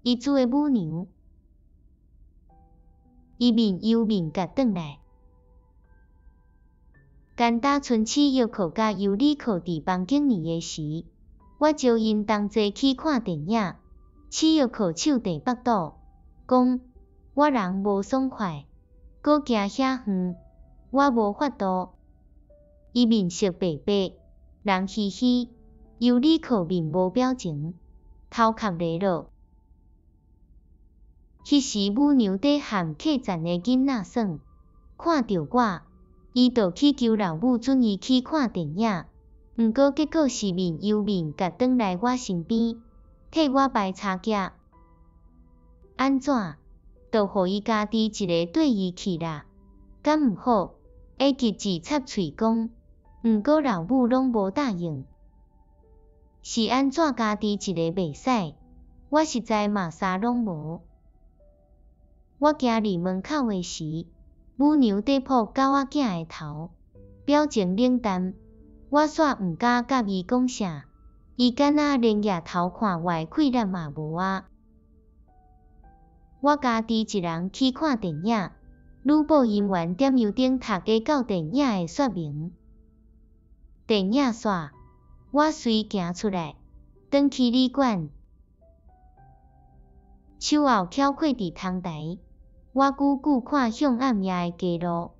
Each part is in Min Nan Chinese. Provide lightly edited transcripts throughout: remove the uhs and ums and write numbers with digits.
伊煮的母娘。伊面憂面共轉來。干焦賰妻約克佮尤里克佇房間裡的時，我招𪜶同齊去看電影。妻約克手提腹肚，講我人無爽快，閣行遐遠，我無法度。伊面色白白，人虛虛，尤里克面無表情，頭殼犁落。彼時母娘佇和客棧的囡仔耍，看著我，伊就去求老母准伊去看電影。毋過結果是面憂面共轉來我身邊，替我排柴仔。按怎？就予伊家己一个綴伊去啦，敢毋好？會吉自插喙講，毋過老母攏無答應。是按怎家己一个袂使？我實在嘛啥攏無。我行入門口的時，母娘佇抱狗仔囝的頭，表情冷淡。我煞毋敢佮伊講啥，伊敢若連額頭看我的氣力嘛無啊。我家己一人去看電影，女播音員點油燈讀會到電影的說明。電影煞，我隨行出來，轉去旅館，手後翹跪佇窗台，我久久看向暗夜的街路，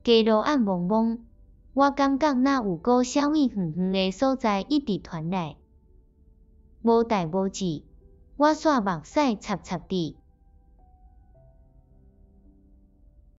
街路暗濛濛，我感覺若有股啥物遠遠的所在一直傳來，無代無誌，我煞目屎插插滴。